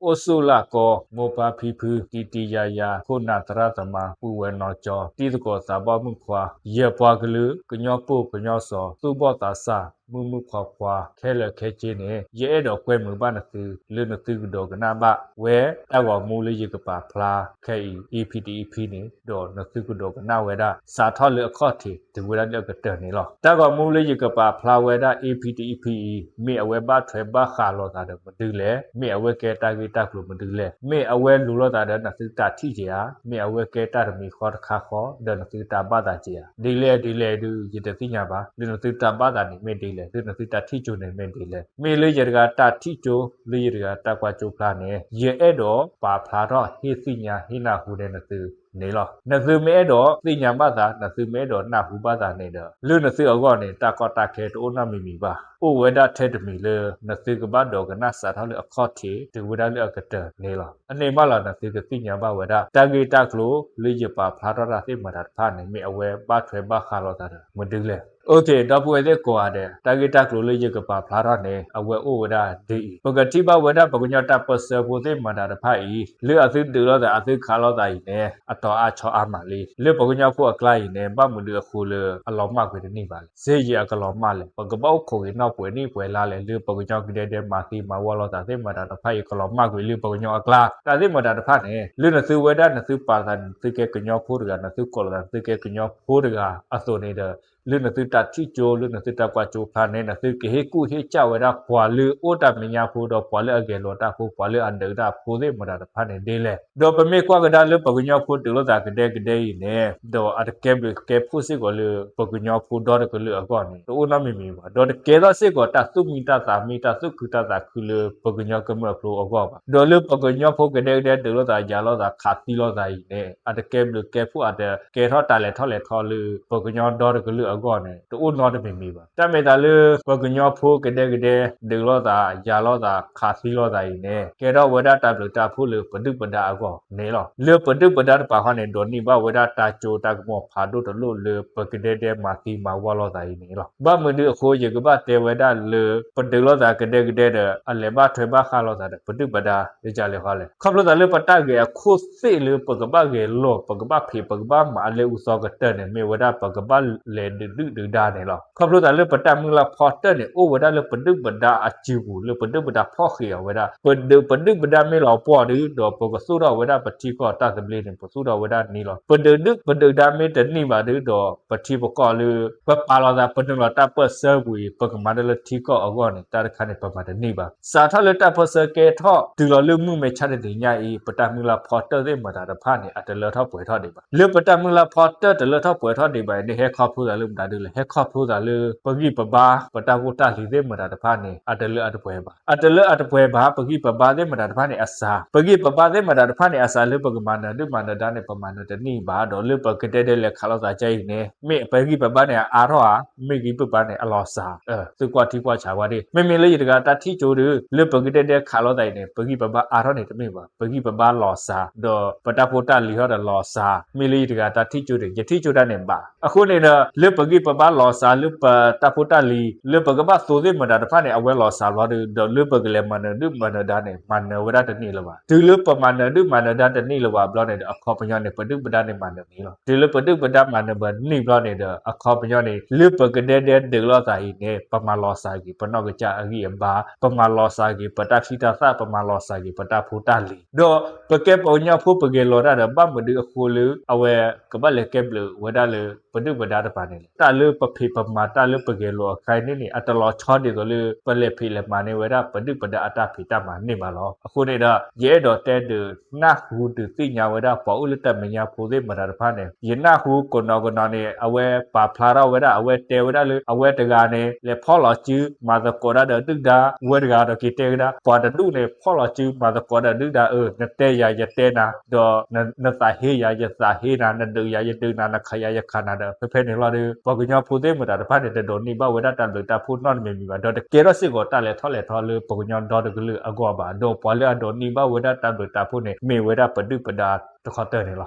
အိၣ်ဆူၣ်လၢ်ကီ မိၢ်ပၢ်ဖံဖု တံၤတံၤယၤယၤ ခိၣ်နၢ်သရၣ်သမါ ပုၢ်ဝဲၢ်နီၢ်ကၠီ တံၤသကိးသးဘီၣ်မုၣ်ခွါ ယပှၤကလုာ် ကညီပိၢ်ကညီစီၤ သူၣ်ဘီၣ်သးစၢ် မုၣ်မုၣ်ခွါခွါ ခဲလၢာ်ခဲဆ့န့ၣ် ယအဲၣ်ဒိးကွဲမုာ်ဘၣ်နသု လၢနသုကဒိးကနၣ်ဘၣ်ဝဲ တၢ်ဂီၤမူလၢယကပာ်ဖျါခဲအံၤ EP တ EP န့ၣ် ဒီးနသုကဒိးကနၣ်ဝဲဒၣ် စးထီၣ်လၢအခီၣ်ထံး တုၤဝဲဒၣ်လၢအကတၢၢ်န့ၣ်လီၤ. တၢ်ဂီၤမူလၢယကပာ်ဖျါဝဲဒၣ် EP တ EP အံၤ မ့ၢ်အဝဲဘၣ်ထွဲဘၣ်ဃးလိာ်သးဒီးမနုၤလဲၣ်, မ့ၢ်အဝဲကဲတၢ်ဂ့ၢ်တၢ်ကျိၤမနုၤလဲၣ်, မ့ၢ်အဝဲလူၤလိာ်သးဒီးနသုတၢ်ထံၣ်က့ၤဧါ, မ့ၢ်အဝဲကဲတၢ်တမံၤဃီတခါဃီ ဒီးနသုတၢ်ဘၣ်သးက့ၤဧါ, ဒ်လဲၣ်ဒ်လဲၣ်ဒုး ယတသ့ၣ်ညါဘၣ်, လၢနသုတၢ်ဘၣ်သးန့ၣ်မ့ၢ်ဒ်လဲၣ်, လၢနသုတၢ်ထံၣ်ကၠိန့ၣ်မ့ၢ်ဒ်လဲၣ်, မ့ၢ်လၢယတဂၤတၢ်ထံၣ်ကၠိ လၢယတဂၤတၢ်ကွၢ်ကၠိဖျါန့ၣ် ယအဲၣ်ဒိးပာ်ဖျါထီၣ်ဟ့ၣ်သ့ၣ်ညါဟ့ၣ်နၢ်ဟူန့ၢ်နသု န့ၣ်လီၤ. နသုမ့ၢ်အဲၣ်ဒိးသ့ၣ်ညါဘၣ်သး, နသုမ့ၢ်အဲၣ်ဒိးနၢ်ဟူဘၣ်သးန့ၣ်ဒီး လၢနသုအဂီၢ်န့ၣ် တၢ်ကီတၢ်ခဲတအိၣ်နီတမံၤမံၤဘၣ်. အိၣ်ဝဲဒၣ်ထဲတမံၤလၢ နသုကဘၣ်ဒိးကနၣ်စးထီၣ်လၢအခီၣ်ထံး တုၤဝဲဒၣ်လၢအကတၢၢ်န့ၣ်လီၤ. အန့ၣ်မးလီၤ နသုကသ့ၣ်ညါဘၣ်ဝဲဒၣ် တၢ်ဂ့ၢ်တၢ်ကျိၤလၢယပာ်ဖျါထီၣ်တၢ်သ့ၣ်မတၤတဖၣ်န့ၣ် မ့ၢ်အဝဲဘၣ်ထွဲဘၣ်ဃးလိာ်သးဒီးမနုၤလဲၣ်. အိၣ်ခ့ ဒီပုၢ်ဝဲၢ်သ့ၣ်ကိးဂၤဒဲး, တၢ်ဂ့ၢ်တၢ်ကျိၤလၢယကပာ်ဖျါထီၣ်န့ၣ် အဝဲအိၣ်ဝဲဒၣ်ဒ်အံၤ, ပကထံၣ်ဘၣ်ဝဲဒၣ်ပှၤကညီတၢ်ပၢၢ်ဆၢဖိသ့ၣ်မတၤတဖၣ်အံၤ လၢအသုဒုးလိာ်သးအသုခးလိာ်သးအံၤန့ၣ် အတီၤအါဆီအါမးလံ. လၢပှၤကညီဖိအကျါအံၤန့ၣ် ဘၣ်မနုၤအဃိလၢအလီၤမၢ်ကွံာ်တန့ၢ်ဘၣ်လဲၣ်. စ့ယံာ်အကလီၤမၢ်လဲၣ်. ပကဘၣ်အိၣ်ခိးက့ၤနီၢ်ပှဲၤနံၣ်ပှဲၤလါလဲၣ် လၢပှၤကညီကဒဲဒဲမၤသံမၤဝီလိာ်သးသ့ၣ်မတၤတဖၣ်အံၤ ကလီၤမၢ်ကွံာ်လၢပှၤကညီအကျါ တၢ်သ့ၣ်မတၤတဖၣ်န့ၣ် လၢနသုဝဲဒၣ်နသုပာ်သးန့ၣ် နသုကဲကညီဖိတဂၤ, နသုကိးလိာ်သးနသုကဲကညီဖိတဂၤအသိးန့ၣ်ဒီး လၢနသုတၢ်ထံၣ်ကၠိ လၢနသုတၢ်ကွၢ်ကၠိဖျါန့ၣ် နသုကဟ့ၣ်ကူၣ်ဟ့ၣ်ကၢ်ဝဲဒၣ်ပှၤလၢအိၣ်တၢ်မဲာ်ညါဖိ ဒီးပှၤလၢအဂဲၤလိာ်တၢ်ဖိ ပှၤလၢအဒုးတၢ်ဖိသ့ၣ်မတၤတဖၣ်န့ၣ်ဒ်လဲၣ်. ဒီးပမ့ၢ်ကွၢ်ကဒါလၢပှၤကညီဖိဒုးလိာ်သးကဒဲကဒဲအံၤန့ၣ် ဒီးအတကဲဘျုးကဲဖှိၣ်စ့ၢ်ကီးလၢပှၤကညီဖိဒီတကလုာ်အဂီၢ်န့ၣ် တအိၣ်နီတမံၤမံၤဘၣ်. ဒီးတကဲထီၣ်စ့ၢ်ကီးတၢ်သူၣ်မံတၢ်သးမံ တၢ်သူၣ်ခုသးသးခုလၢပှၤကညီကမျၢၢ်အကျိၤအဂီၢ်ဘၣ်. ဒီးလၢပှၤကညီဖိကဒဲကဒဲဒုးလိာ်သးယၤလိာ်သးခးသံလိာ်သးအံၤန့ၣ် အတကဲဘျုးကဲဖှိၣ် အတကဲထီၣ်တၢ်လဲၤထီၣ်လဲၤထီလၢပှၤကညီဒီတကလုာ်အဂီၢ်န့ၣ် တအိၣ်နီတမံၤမံၤဘၣ်. တၢ်မ့ၢ်သးလၢပှၤကညီဖိကဒဲကဒဲ ဒုးလိာ်သး ယၤလိာ်သး ခးသံလိာ်သးအံၤန့ၣ် ကဲထီၣ်ဝဲဒၣ်တၢ်ဘျုးတၢ်ဖှိၣ်လၢပဒုၣ်ပဒါအဂီၢ်န့ၣ်လီၤ. လၢပဒုၣ်ပဒါတပၤဃီန့ၣ် ဒိးန့ၢ်ဘၣ်ဝဲဒၣ်တၢ်ကၠိတၢ်ကမီၤဖးဒိၣ်တလိၣ်လၢပကဒဲဒဲမၤသံမၤဝီလိာ်သးအံၤန့ၣ်လီၤ. ဘၣ်မနုၤအဃိယကဘၣ်တဲဝဲဒၣ်လၢ ပဒုးလိာ်သးကဒဲကဒဲဒီး အလဲၤဘၣ်ထွဲဘၣ်ဃးလိာ်သးဒီးပဒုၣ်ပဒါ ဒ်လဲၣ်ဃီလဲၣ်. ခီဖျိသးလၢပတၢ်ဂဲၤအခိၣ်သ့ၣ်လၢပကဘၣ်ဂဲၤလိာ် ပကဘၣ်ဖံး ပကဘၣ်မၤအလဲၤအူသီကတၢၢ်န့ၣ် မ့ၢ်ဝဲဒၣ်ပကဘၣ်လဲၤဒုးဒုၣ်ဒုးဒါန့ၣ်လီၤ. ခီဖျိသးလၢပတၢ်မုၢ်လၢ်ဖီတၢၢ်န့ၣ် အိၣ်ဝဲဒၣ်လၢပဒုၣ်ပဒါအစုပူၤ လၢပဒုၣ်ပဒါဖီၣ်ဃံးအီၤဝဲဒၣ် ပဒုး ပဒုၣ်ပဒါမ့ၢ်လီၤပှီၢ်ဒုး ဒီးပကသူၣ်ထီၣ်ဝဲဒၣ်ပထံကီၢ်တၢ်သဘျ့န့ၣ် ပသူၣ်ထီၣ်ဝဲဒၣ်န့ၣ်လီၤ. ပဒုးဒုၣ် ပဒုးဒါမ့ၢ်တန့ၢ်ဘၣ်ဒုးဒီး ပထံပကီၢ်လၢ ပပာ်လီၤသးပနုာ်လီၤတၢ်ပၢၢ်ဆၢပူၤအံၤ ပကမၤတၢ်လၢထံကီၢ်အဂီၢ်န့ၣ် တၢ်တခါန့ၣ် ပမၤတန့ၢ်ဘၣ်. စးထီၣ်လၢတၢ်ပၢၢ်ဆၢကဲထီၣ်တုၤလီၤလၢမုၢ်မဆါတနံၤညါအံၤ ပတၢ်မုၢ်လၢ်ဖီတၢၢ်သ့ၣ်မတၤတဖၣ်န့ၣ် အတလၢထီၣ်ပှဲၤထီၣ်ဒံးဘၣ်. လၢပတၢ်မုၢ်လၢ်ဖီတၢၢ်တလၢထီၣ်ပှဲၤထီၣ်ဒံးဘၣ်န့ၣ် ဟဲခီဖျိသးလၢမတၤဒုးလဲၣ်. ဟဲခီဖျိသးလၢ ပဂံၢ်ပဘါ ပတၢ်ဖိတၢ်လံၤသ့ၣ်မတၤတဖၣ်န့ၣ် အတလၢအတပှဲၤဘၣ်. အတလၢအတပှဲၤဘၣ် ပဂံၢ်ပဘါသ့ၣ်မတၤတဖၣ်န့ၣ်အစှၤ, ပဂံၢ်ပဘါသ့ၣ်မတၤတဖၣ်န့ၣ်အစှၤလၢပကမၤနၢၤဒုၣ်မၤနၢၤဒါန့ၣ် ပမၤနၢၤတန့ၢ်ဘၣ် ဒီးလၢပကဒဲဒဲလဲၤခးလိာ်သးကအံၤန့ၣ် မ့ၢ်ပဂံၢ်ပဘါန့ၣ်အါထီၣ်ဧါ, မ့ၢ်ဂံၢ်ပဘါန့ၣ်အလီၤစှၤ, သုကွၢ်ထံကွၢ်ဆးဝဲဒၣ်. မ့မ့ၢ်လၢယတဂၤတၢ်ထံၣ်ကၠိဒုး လၢပကဒဲဒဲခးလိာ်သးအံၤန့ၣ် ပဂံၢ်ပဘါအါထီၣ်န့ၣ်တမ့ၢ်ဘၣ်, ပဂံၢ်ပဘါလီၤစှၤ ဒီးပတၢ်ဖိတၢ်လံၤဟီဒီးလီၤစှၤ, မ့ၢ်လၢယတဂၤတၢ်ထံၣ်ကၠိန့ၣ် ယထံၣ်ကၠိတၢ်န့ၣ်ဘၣ်. အဃိန့ၣ်ဒီး လၢပဂံၢ်ပဘါလီၤစှၤ လၢပတၢ်ဖိတၢ်လံၤ လၢပကဘၣ်သိသ့ၣ်မတၤတဖၣ်န့ၣ် အဝဲလီၤစှၤဘျီဒုး ဒီးလၢပကလဲၤမၤနၢၤဒုၣ်မၤနၢၤဒါန့ၣ် မၤနၢၤဝဲဒၣ်တန့ၢ်လၢၤဘၣ်. တုၤလၢပမၤနၢၤဒုၣ်မၤနၢၤဒါတန့ၢ်လၢၤဘၣ်ဘျီန့ၣ်ဒီး အခီပညီန့ၣ် ပဒုၣ်ပဒါန့ၣ်မၤနၢၤန့ၣ်လီၤ. တုၤလၢပဒုၣ်ပဒါမၤနၢၤဘၣ်န့ၢ်ဘျီန့ၣ်ဒီး အခီပညီန့ၣ် လၢပကဒဲဒဲဒုးလိာ်သးအံၤန့ၣ် ပမၤလီၤစှၤက့ၤ ပနီၢ်ကစၢ်အဂံၢ်အဘါ, ပမၤလီၤစှၤက့ၤ ပတၢ်ချံတၢ်သၣ်, ပမၤလီၤစှၤက့ၤ ပတၢ်ဖိတၢ်လံၤ, ဒီးပကဲပှၤကညီဖိပဂဲၤလိာ်တၢ်ဒီး ဘၣ်မနုၤအဃိလၢ အဝဲကဘၣ်လဲၤကဲဘျုးဝဲဒၣ်လၢပဒုၣ်ပဒါတပၤန့ၣ်လဲၣ်. တၢ်လၢပဖံးပမၤ တၢ်လၢပဂဲၤလိာ်အခါန့ၣ်န့ၣ် အတလီၤဆီဒ်သိးလၢ ပလဲၤဖံးလဲၤမၤန့ၢ်ဝဲဒၣ်ပဒုၣ်ပဒါအတၢ်ဖံးတၢ်မၤန့ၣ်ဘၣ်လီၤ. အဃိန့ၣ်ဒီး ယအဲၣ်ဒိးတဲဒုး နၢ်ဟူဒုးသ့ၣ်ညါဝဲဒၣ်ပှၤအိၣ်လၢတၢ်မဲာ်ညါဖိသ့ၣ်မတၤတဖၣ်န့ၣ် ယနၢ်ဟူကိးနီၤကနီၤန့ၣ် အဝဲပာ်ဖျါထီၣ်ဝဲဒၣ် အဝဲတဲဝဲဒၣ်လၢ အဝဲတဂၤန့ၣ် လဲၤဖီၣ်လီၤစု မၤသကိးတၢ်ဒီးဒုၣ်ဒါ ဝဲတဂၤဒီးက့ၤတဲကဒါ ပှၤတဒူၣ်န့ၣ် ဖီၣ်လီၤစုမၤသကိးတၢ်ဒုၣ်ဒါဧၢ, နတဲယၤယတဲနၤ ဒီးနသးဟ့ယၤယသးဟ့နၤ, နဒုးယၤယဒုးနၤ, နခးယၤယခးနၤဒီး ဖဲဖဲန့ၣ်လီၤဒီး ပှၤကညီဖိသ့ၣ်မတၤတဖၣ်န့ၣ် တဒိးန့ၢ်ဘၣ်ဝဲဒၣ်တၢ်ဘျုးတၢ်ဖှိၣ်နီတမံၤမံၤဘၣ်, ဒီးတကဲထီၣ်စ့ၢ်ကီးတၢ်လဲၤထီၣ်လဲၤထီလၢပှၤကညီဒီတကလုာ်အဂီၢ်ဘၣ်, ဒီးပှၤလၢအဒိးန့ၢ်ဘၣ်ဝဲဒၣ်တၢ်ဘျုးတၢ်ဖှိၣ်န့ၣ် မ့ၢ်ဝဲဒၣ်ပဒုၣ်ပဒါ တခီတၢၢ်န့ၣ်လီၤ.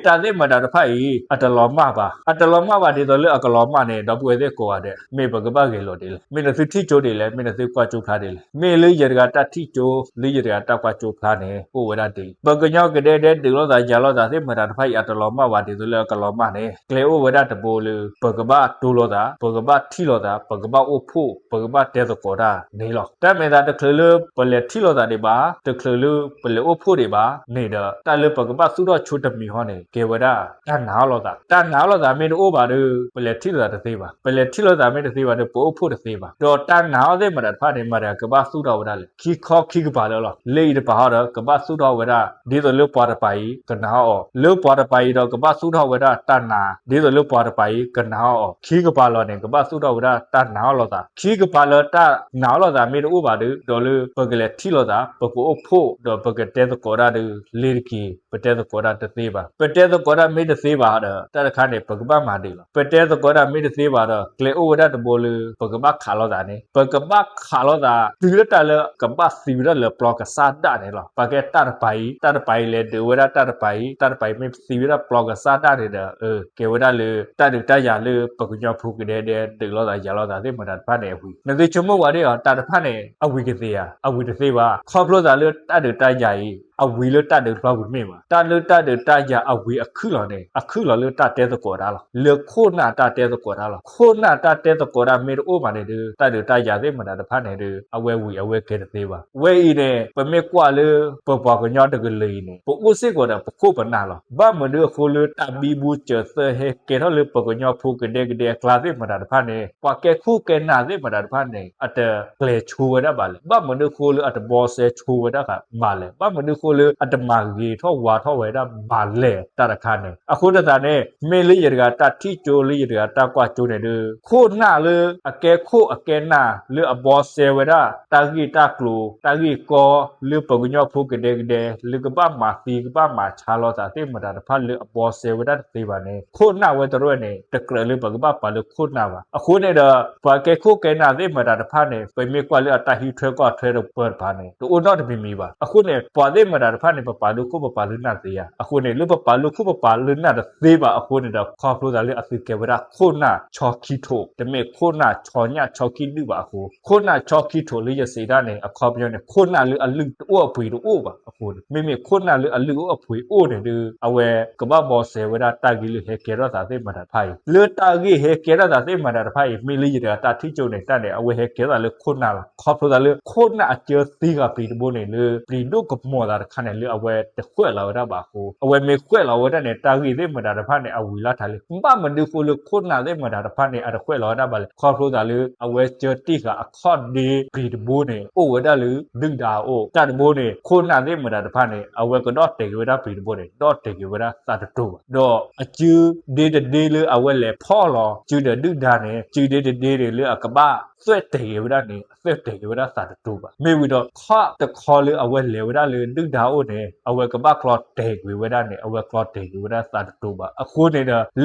တၢ်သ့ၣ်မတၤတဖၣ်အံၤ အတလီၤမၢ်ဘၣ်. အတလီၤမၢ်ဘၣ်ဒ်သိးလၢအကလီၤမၢ်န့ၣ် ဒီပုၢ်ဝဲၢ်သ့ၣ်ကိးဂၤဒဲး မ့ၢ်ပကဘၣ်ဂဲၤလိာ်ဒ်လဲၣ်. မ့ၢ်နသုထံၣ်ကၠိဒ်လဲၣ်, မ့ၢ်နသုကွၢ်ကၠိဖျါဒ်လဲၣ်. မ့ၢ်လၢယတဂၤတၢ်ထံၣ်ကၠိ လၢယတဂၤတၢ်ကွၢ်ကၠိဖျါန့ၣ် အိၣ်ဝဲဒၣ်ဒ်အံၤ, ပှၤကညီကဒဲကဒဲဒုးလိာ်သးယၤလိာ်သးသ့ၣ်မတၤတဖၣ်အံၤ အတလီၤမၢ်ဘၣ်ဒ်သိးလၢအကလီၤမၢ်န့ၣ် ကျဲအိၣ်ဝဲဒၣ်တဘိလၢ ပကဘၣ်တိၢ်လိာ်သး, ပကဘၣ်ထံၣ်လိာ်သး, ပကဘၣ်အိၣ်ဖှိၣ်, ပကဘၣ်တဲသကိးတၢ်န့ၣ်လီၤ. တၢ်မ့ၢ်သးတချုးလၢပလဲၤထံၣ်လိာ်သးဒံးဘၣ်, တချုးလၢပလဲၤအိၣ်ဖှိၣ်ဒံးဘၣ်န့ၣ်ဒီး တၢ်လၢပကဘၣ်သူၣ်ထီၣ်ဆိတမံၤဟီန့ၣ် ကဲဝဲဒၣ် တၢ်နာ်အီၤလိာ်သး. တၢ်နာ်အီၤလိာ်သးမ့ၢ်တအိၣ်ဘၣ်ဒီး ပလဲၤထံၣ်လိာ်သးတသ့ဘၣ်. ပလဲၤထံၣ်လိာ်သးမ့ၢ်တသ့ဘၣ်ဒီး ပအိၣ်ဖှိၣ်တသ့ဘၣ်. ဒီးတၢ်နာ်အီၤသ့ၣ်မတၤတဖၣ်န့ၣ် မတၤကဘၣ်သူၣ်ထီၣ်ဝဲဒၣ်လဲၣ်. ခံခီခံကပၤလၢလီၤ. လၢအံၤတပၤဟီဒီး ကဘၣ်သူၣ်ထီၣ်ဝဲဒၣ် ဒ်သိးလၢပှၤတပၤအံၤ ကနာ်အီၤအီၤ, လၢပှၤတပၤအံၤဒီး ကဘၣ်သူၣ်ထီၣ်ဝဲဒၣ်တၢ်နာ် ဒ်သိးလၢပှၤတပၤအံၤ ကနာ်အီၤအီၤ, ခံကပၤလီၤန့ၣ် ကဘၣ်သူၣ်ထီၣ်ဝဲဒၣ်တၢ်နာ်အီၤလိာ်သး. ခံကပၤလၢတၢ်နာ်အီၤလိာ်သးမ့ၢ်တအိၣ်ဘၣ်ဒီး ဒီးလၢပကလဲၤထံၣ်လိာ်သး ပကအိၣ်ဖှိၣ် ဒီးပကတဲသကိးတၢ်ဒီး လ့ၤတက့ၤ ပတဲသကိးတၢ်တသ့ဘၣ်. ပတဲသကိးတၢ်မ့ၢ်တသ့ဘၣ်ဒီး တၢ်တခါန့ၣ် ပကဘၣ်မၤဒ်လဲၣ်. ပတဲသကိးတၢ်မ့ၢ်တသ့ဘၣ်ဒီး ကျဲအိၣ်ဝဲဒၣ်တဘိလၢ ပကဘၣ်ခးလိာ်သးန့ၣ် ပကဘၣ်ခးလိာ်သး တုၤလၢတၢ်လၢကဘၣ်သံဝဲဒၣ်လၢပျီကစၢ်ဒၣ်န့ၣ်လီၤ. ပှၤကဲတၢ်တပၤအံၤ, တၢ်တပၤအံၤလဲၤဒုးဝဲဒၣ်တၢ်တပၤအံၤ, တၢ်တပၤအံၤမ့ၢ်သံဝဲဒၣ်ပျီကစၢ်ဒၣ်န့ၣ်ဒီး ကဲဝဲဒၣ်လၢ တၢ်ဒုးတၢ်ယၤလၢပှၤကညီဖိကဒဲကဒဲ ဒုးလိာ်သးယၤလိာ်သးသ့ၣ်မတၤတဖၣ်န့ၣ်အဝံၤ, နသုဆိကမိၣ်ဝဲဒၣ်အီၤ တၢ်တဖၣ်န့ၣ် အဝံၤကသ့ဧါ. အဝံၤတသ့ဘၣ်. ခီဖျိသးလၢတၢ်ဒုးတၢ်ယၤအံၤ အဝံၤလၢတၢ်ဒုးတဖၣ်ဝံၤမ့ၢ်ဘၣ်. တၢ်လၢတၢ်ဒုးတၢ်ယၤအဝံၤအခုၣ်လီၤန့ၣ် အခုၣ်လီၤလၢတၢ်တဲသကိးတၢ်လီၤ. လၢခိၣ်နၢ်တၢ်တဲသကိးတၢ်လီၤ. ခိၣ်နၢ်တၢ်တဲသကိးတၢ်မ့ၢ်တအိၣ်ဘၣ်န့ၣ်ဒီး တၢ်ဒုးတၢ်ယၤသ့ၣ်မတၤတဖၣ်န့ၣ်ဒီး အဝဲဝံၤအဝဲကဲတသ့ဘၣ်. ဝဲအံၤန့ၣ် ပမ့ၢ်ကွၢ်လၢ ပပှၤကညီတကလုာ်အံၤန့ၣ် ပအိၣ်စ့ၢ်ကီးဒီးပခိၣ်ပနၢ်လီၤ. ဘၣ်မနုၤအဃိလၢတၢ်ဘံဘူစၢၤသၢဟဲကဲထီၣ်လၢ ပှၤကညီဖိကဒဲကဒဲအကျါသ့ၣ်မတၤတဖၣ်န့ၣ် ပှၤကဲခိၣ်ကဲနၢ်သ့ၣ်မတၤတဖၣ်န့ၣ် အတကျဲၤဆိဝဲဒၣ်ဘၣ်လဲၣ်. ဘၣ်မနုၤအဃိလၢအတဘီစဲဆိဝဲဒၣ်ဘၣ်လဲၣ်. ဘၣ်မနုၤအဃိလၢအတမၤဂ့ၤထီၣ်ဝါထီၣ်ဝဲဒၣ်ဘၣ်လဲၣ် တၢ်တခါန့ၣ်. အဃိသတးန့ၣ် မ့ၢ်လၢယတဂၤတၢ်ထံၣ်ကၠိ လၢယတဂၤတၢ်ကွၢ်ကၠိန့ၣ်ဒီး ခိၣ်နၢ်လၢအကဲခိၣ်အကဲနၢ်လၢအဘီစဲဝဲဒၣ် တၢ်ဂ့ၢ်တၢ်ကျိၤ တၢ်ဂ့ၢ်ကီ လၢပှၤကညီဖိကဒဲကဒဲ လၢကဘၣ်မၤသံကဘၣ်မၤဆါလိာ်သးသ့ၣ်မတၤတဖၣ်လၢအဘီစဲဝဲဒၣ်တသ့ဘၣ်န့ၣ် ခိၣ်နၢ်ဝဲတရၢၣ်န့ၣ် တကြၢးလၢပကဘၣ်ပာ်လၢခိၣ်နၢ်ဘၣ်. အဃိန့ၣ်ဒီး ပှၤကဲခိၣ်ကဲနၢ်သ့ၣ်မတၤတဖၣ်န့ၣ် ပမ့ၢ်ကွၢ်လၢအတၢ်ဟံးထွဲကွၢ်ထွဲတပၢတဖၣ်န့ၣ် တအိၣ်နီတမံၤမံၤဘၣ်. အဃိန့ၣ် ပှၤသ့ၣ်မတၤတဖၣ်န့ၣ် ပပာ်လၢခိၣ်ပပာ်လၢနၢ်သ့ဧါ. အဃိန့ၣ် လၢပပာ်လၢခိၣ်ပပာ်လၢနၢ်တသ့ဘၣ်အဃိန့ၣ်ဒီး ခီဖျိသးလၢအသုကဲဝဲဒၣ်ခိၣ်နၢ်ဆီခံထိး တမ့ၢ်ခိၣ်နၢ်ဆီညၣ်ဆီခံဒုၣ်ဘၣ်အဃိ ခိၣ်နၢ်ဆီခံထိးလၢယစံးတၢ်န့ၣ် အခီပညီန့ၣ် ခိၣ်နၢ်လၢအလုၢ်တအိၣ်အပှ့ၤတအိၣ်ဘၣ်အဃိန့ၣ် မ့မ့ၢ်ခိၣ်နၢ်လၢအလုၢ်အိၣ်အပှ့ၤအိၣ်န့ၣ်ဒီး အဝဲကဘၣ်ဘီစဲဝဲဒၣ်တၢ်ဂ့ၢ်လၢဟဲကဲထီၣ်သးသ့ၣ်မတၤတဖၣ်အံၤ လၢတၢ်ဂ့ၢ်ဟဲကဲထီၣ်သးသ့ၣ်မတၤတဖၣ်အံၤ မ့ၢ်လၢယတဂၤတၢ်ထံၣ်ကၠိန့ၣ် တၢ်န့ၣ် အဝဲဟဲကဲထီၣ်သးလၢခိၣ်နၢ်လီၤ. ခီဖျိသးလၢခိၣ်နၢ်အကၢသံဂၤပျံၤတဘိန့ၣ် လၢပျံၤဒိၣ်ကမီၤသးတခါန့ၣ် လၢအဝဲတဃဲးလီၤဝဲဒၣ်ဘၣ်အဃိ အဝဲမ့ၢ်ဃဲးလီၤဝဲဒၣ်န့ၣ် တၢ်ဂ့ၢ်သ့ၣ်မတၤတဖၣ်န့ၣ် အဝံၤလီၤတၢ်လံ. ဘၣ်မနုၤအဃိလၢခိၣ်နၢ်သ့ၣ်မတၤတဖၣ်န့ၣ် အတဃဲးလီၤဝဲဒၣ်ဘၣ်လဲၣ်. ခီဖျိသးလၢ အဝဲကၢတ့ၢ်ဃာ်အခီၣ်ဒ့ပျံၤတဘိန့ၣ် အိၣ်ဝဲဒၣ်လၢဒုၣ်ဒါအအိၣ် တၢ်တဘိန့ၣ် ခိၣ်နၢ်သ့ၣ်မတၤတဖၣ်န့ၣ် အဝဲကဒီၣ်တဲာ်က့ၤဝဲဒၣ်ပျံၤတဘိန့ၣ် ဒီၣ်တဲာ်က့ၤဝဲဒၣ်သးတတိၤဘၣ်. ဒီးအစုဒ့တဒ့လၢအဝဲလဲၤဖီၣ်လီၤ စုဒီးဒုၣ်ဒါန့ၣ် စုဒ့တဒ့န့ၣ်လၢအကဘၣ်သွဲၣ်တဲာ်က့ၤဝဲဒၣ်န့ၣ် အသွဲၣ်တဲာ်က့ၤဝဲဒၣ်သးတတိၤဘၣ်. မ့ၢ်ဝံၤဒီး ခီၣ်တခီလၢအဝဲလဲၤဝဲဒၣ်လၢဒုၣ်ဒါအအိၣ်န့ၣ် အဝဲကဘၣ်ကျီတဲာ်ကွံာ်ဝဲဒၣ်န့ၣ် အဝဲကျီတဲာ်ကွံာ်ဝဲဒၣ်သးတတိၤဘၣ်. အဃိန့ၣ်ဒီး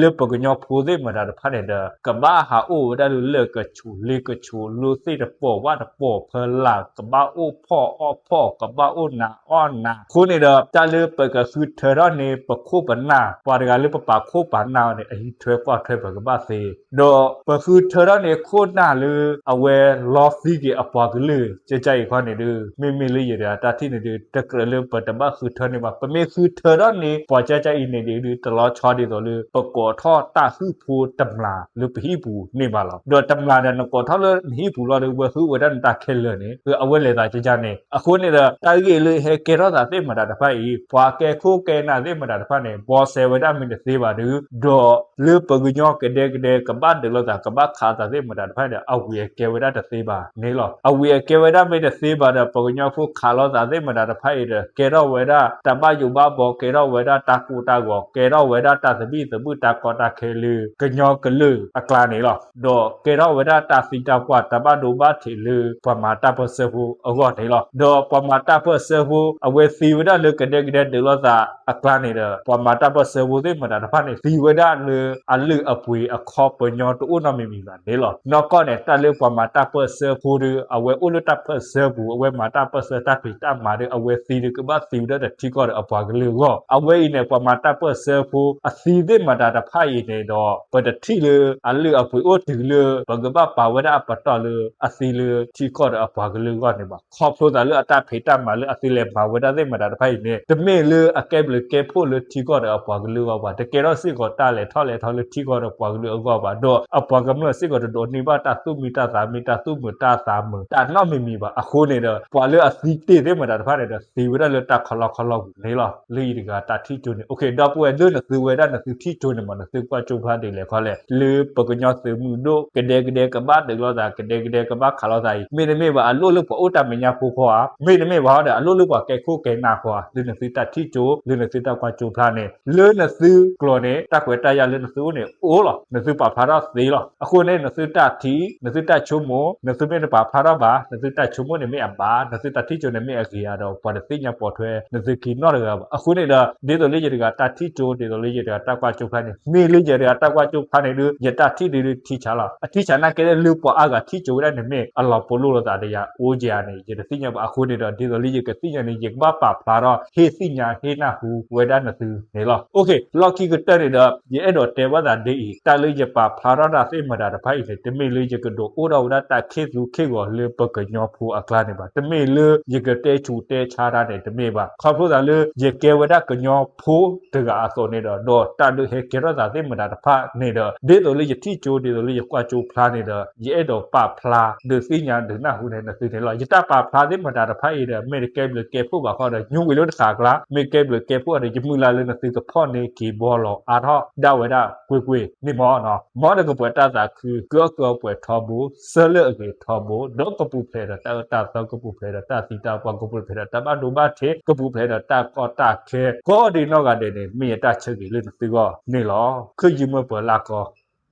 လၢပှၤကညီဖိသ့ၣ်မတၤတဖၣ်န့ၣ်ဒီး ကဘၣ်ဟးအိၣ်ဝဲဒၣ်လၢလၢၢ်ကဆူး လ့ကဆူး လၢသ့ၣ်တပိာ်ဝၣ်တပိာ်ဖီလာ် ကဘၣ်အိၣ်ဖှီၣ်အီၣ်ဖှီၣ် ကဘၣ်အိၣ်နးအီၣ်နး. အဃိန့ၣ်ဒီး တၢ်လၢပကဃုထၢထီၣ်န့ၣ် ပခိၣ်ပနၢ် ပှၤတဂၤလၢပပာ်ခိၣ်ပာ်နၢ်အီၤန့ၣ် အဟံးထွဲကွၢ်ထွဲပကဘၣ်သ့ ဒီးပဃုထၢထီၣ်န့ၣ်ခိၣ်နၢ်လၢ အဝဲလီသံက့ၤအပှၤကလုာ် ကကါအံၤခီန့ၣ်ဒီး မ့မ့ၢ်လၢယတၢ်ထံၣ်န့ၣ်ဒီး တကြၢးလၢပတဘၣ်ဃုထၢန့ၢ်ဘၣ်. ပမ့ၢ်ဃုထၢထီၣ်န့ၢ်ပှၤကကါအံၤန့ၣ်ဒီး တလီၤဆီဒ်သိးလၢ ပကိးထီၣ်တၢ်ဟုၣ်ဖိတမျာ်လၢပဟံၣ်ပူၤန့ၢ်ဘၣ်လီၤ. ဒီးတမျာ်ဒီးနကိးထီၣ်လၢနဟံၣ်ပူၤလီၤဒီး ဝဲဟုၣ်ဝဲဒၣ်နတၢ်ခဲလၢာ်န့ၣ် အဝဲလဲၤသးကကါန့ၣ်. အဃိန့ၣ်ဒီး တၢ်ဂ့ၢ်လၢဟဲကဲထီၣ်သးသ့ၣ်မတၤတဖၣ်အံၤ ပှၤကဲခိၣ်ကဲနၢ်သ့ၣ်မတၤတဖၣ်န့ၣ် ဘီစဲဝဲဒၣ်မ့ၢ်တသ့ဘၣ်ဒီး ဒီးလၢပှၤကညီကဒဲကဒဲ ကဘၣ်ဒုးလိာ်သး ကဘၣ်ခးသးသ့ၣ်မတၤတဖၣ်ဒီး အဝံၤအကဲဝဲဒၣ်တသ့ဘၣ်န့ၣ်လီၤ. အဝံၤအကဲဝဲဒၣ်မ့ၢ်တသ့ဘၣ်ဒီး ပှၤကညီဖိခးလိာ်သးသ့ၣ်မတၤတဖၣ်အံၤဒီး ကဲထီၣ်ဝဲဒၣ်တၢ်ဘၣ်ယိၣ်ဘၣ်ဘီ ကဲထီၣ်ဝဲဒၣ်တၢ်ကိၢ်တၢ်ဂီၤ ကဲထီၣ်ဝဲဒၣ်တၢ်သဘံၣ်သဘုၣ် တၢ်ကီတၢ်ခဲလၢ ကညီကလုာ်အကျါန့ၣ်လီၤ. ဒီးကဲထီၣ်ဝဲဒၣ်တၢ်သံတၢ်ပှၢ် တၢ်ဘၣ်ဒိဘၣ်ထံးလၢ ပှၤမၤတၢ်ပၢၢ်ဆၢဖိအဂီၢ်န့ၣ်လီၤ. ဒီးပှၤမၤတၢ်ပၢၢ်ဆၢဖိ အဝဲသံဝဲဒၣ်လၢကဒဲကဒဲဒုးလိာ်သးအကျါန့ၣ်ဒီး ပှၤမၤတၢ်ပၢၢ်ဆၢဖိသ့ၣ်မတၤတဖၣ်န့ၣ် သံဝဲဒၣ်လၢအလုၢ်အပှ့ၤအခီ ပှၤကညီတအိၣ်နီတမံၤမံၤဘၣ်န့ၣ်လီၤ. နီၢ်ကီၢ်န့ၣ် တၢ်လၢပှၤမၤတၢ်ပၢၢ်ဆၢဖိဒီး အဝဲအိၣ်လၢတၢ်ပၢၢ်ဆၢပူၤ အဝဲမၤတၢ်ပၢၢ်ဆၢတၢ်ဖံးတၢ်မၤဒီး အဝဲသံဒီး ကဘၣ်သံဝဲဒၣ်ဒီးထံကီၢ်ဒီးအပှၤကလုာ်အဂီၢ်. အဝဲအံၤန့ၣ် ပှၤမၤတၢ်ပၢၢ်ဆၢဖိအသံသ့ၣ်မတၤတဖၣ်အံၤန့ၣ်ဒီး ပတထံၣ်လၢအလုၢ်အပှ့ၤအိၣ်တုၤလၢ ပကဘၣ်ပာ်ဝဲဒၣ်အပတီၢ်လၢအသံလၢထံကီၢ်ဒီးအပှၤကလုာ်အဂီၢ်န့ၣ်ဘၣ်. ခီဖျိသးလၢအတၢ်ဖံးတၢ်မၤလၢအသံလဲၤမၤဝဲဒၣ်သ့ၣ်မတၤတဖၣ်အံၤန့ၣ် တမ့ၢ်လၢအကဲဘျုးကဲဖှိၣ်လၢထံကီၢ်ဒီးအပှၤကလုာ်အဂီၢ်ဘၣ်. တကဲထီၣ်စ့ၢ်ကီးတၢ်လဲၤထီၣ်လဲၤထီလၢထံကီၢ်ဒီးပှၤကလုာ်အဂီၢ်ဘၣ်. ဒီးအပှၤကမျၢၢ်စ့ၢ်ကီးတဒိးန့ၢ်ဘၣ်တၢ်သူၣ်မံတၢ်သး မ့ၢ်တၢ်သူၣ်မုာ်တၢ်သးမုာ်တၢ်နီတမံၤမံၤဘၣ်. အဃိန့ၣ်ဒီး ပှၤလၢအသံတ့ၢ်သ့ၣ်မတၤတဖၣ်န့ၣ်ဒီး သံဝဲဒၣ်လၢတၢ်ခီလီခီလီပူၤန့ၣ်လီၤ. လၢယတဂၤတၢ်ထံၣ်ကၠိန့ၣ် ဒီပုၢ်ဝဲၢ် လၢနသုဝဲဒၣ်နသုထံၣ်ကၠိန့ၣ်မး နသုကွၢ်ကၠိဖျါဒ်လဲၣ်ခီလဲၣ်. လၢပကညီသုးမုၢ်ဒိၣ် ကဒဲကဒဲကဘၣ်ဒုးလိာ်သး ကဒဲကဒဲကဘၣ်ခးလိာ်သးအံၤ မ့တမ့ၢ်ဘၣ် အလိၣ်လၢပှၤအိၣ်တၢ်မဲာ်ညါဖိဃီဧါ, မ့တမ့ၢ်ဘၣ်ဒီး အလိၣ်လၢပှၤကဲခိၣ်ကဲနၢ်ဃီဧါ, လၢနသုတၢ်ထံၣ်ကၠိ လၢနသုတၢ်ကွၢ်ကၠိဖျါန့ၣ် လၢနသုကျိာ်န့ၣ် တၢ်ခွဲးတၢ်ယာ်လၢနသုအိၣ်န့ၣ်အိၣ်လီၤ. နသုပာ်ဖျါထီၣ်သ့လီၤ. အဃိန့ၣ် နသုတၢ်ထံၣ် နသုတၢ်ဆိကမိၣ် နသုမ့ၢ်တပာ်ဖျါထီၣ်ဘၣ်, နသုတၢ်ဆိကမိၣ်န့ၣ်မ့ၢ်အဘၣ်, နသုတၢ်ထံၣ်ကၠိန့ၣ်မ့ၢ်အဂ့ၤဧါဒီး ပှၤတသ့ၣ်ညါပိာ်ထွဲနသုခံနီတဂၤဘၣ်. အဃိန့ၣ်ဒီး ဒ်သိးလၢယတဂၤတၢ်ထံၣ်ကၠိ ဒ်သိးလၢယတဂၤတၢ်ကွၢ်ကၠိဖျါန့ၣ် မ့ၢ်လၢယတဂၤတၢ်ကွၢ်ကၠိဖျါန့ၣ်ဒီး ယတၢ်ထံၣ်ဒ်ထံဆးလီၤ. အထံဆးနာ်က့လၢပှၤအါဂၤထံၣ်ကၠိဝဲဒၣ်န့ၣ်မ့ၢ် အလီၤပလိာ်လိာ်သးဒီးယၤအိၣ်ကယၤန့ၣ် ယတသ့ၣ်ညါဘၣ်. အဃိန့ၣ်ဒီး ဒ်သိးလၢယကသ့ၣ်ညါန့ၣ် ယကဘၣ်ပာ်ဖျါထီၣ် ဟ့ၣ်သ့ၣ်ညါဟ့ၣ်နၢ်ဟူဝဲဒၣ်နသုန့ၣ်လီၤ. လီၢ်ခံကတၢၢ်န့ၣ်ဒီး ယအဲၣ်ဒိးတဲဘၣ်သးဒ်အံၤ, တၢ်လၢယပာ်ဖျါထီၣ်တၢ်သ့ၣ်မတၤတဖၣ်အံၤန့ၣ် တမ့ၢ်လၢယကဒိးအိၣ်ထီၣ်ဝဲဒၣ်တၢ်ခ့သူခ့ဂီၤလၢပကညီဖိအကျါန့ၣ်ဘၣ်. တမ့ၢ်လၢယကတဲဆူးတဲဆါတၢ်န့ၣ်တမ့ၢ်ဘၣ်. ခီဖျိသးလၢယကဲဝဲဒၣ်ကညီဖိတဂၤအသိးန့ၣ်ဒီး ဒီးတၢ်ဒုးဟဲကဲထီၣ်သးသ့ၣ်မတၤတဖၣ်န့ၣ်ဒီး ဒ်သိးလၢယထံၣ်ကၠိ ဒ်သိးလၢယကွၢ်ကၠိဖျါန့ၣ်ဒီး ယအဲၣ်ဒိးပာ်ဖျါဒုးသ့ၣ်ညါဒုးနၢ်ဟူန့ၣ်နသုန့ၣ်လီၤ. ယတၢ်ပာ်ဖျါသ့ၣ်မတၤတဖၣ်အံၤဒီး မ့ၢ်တကဲဘျုးကဲဖှိၣ်ဘၣ်ဃီဒီး ညူဝံၤလၢတဃာ်အကျါ, မ့ၢ်ကဲဘျုးကဲဖှိၣ်ဒီး ယမုၢ်လၢ်လၢနသုကဖီၣ်န့ၢ်က့ၤဘီလီၤအါထီၣ်ဒၣ်ဝဲဒၣ်ကွ့ၢ်ကွ့ၢ်န့ၣ်မ့ၢ်နီၤ. မ်နကပှဲၤတၢ်သးခု ကအၢၣ်ကပှဲၤထီဘိ ဆၢလၢအဂ့ၤထီဘိ ဒီးကပူၤဖျဲးဒီးတၢ်အၢတၢ်သီ ကပူၤဖျဲးဒီးတၢ်သံတၢ်ပှၢ် ကပူၤဖျဲးဒီးတၢ်ဘၣ်ဒိဘၣ်ထံး ကပူၤဖျဲးဒီးတၢ်ကီတၢ်ခဲ ကိးဒံနီၢ်ဂၤဒဲးန့ၣ် မ့ၢ်ယတၢ်ဆၢဂ့ၤလၢနသုဂီၢ်န့ၣ်လီၤ. ခုၣ်ယံၤမုၢ်ပှဲၤလၢကီ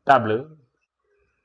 တၢ်ဘျုး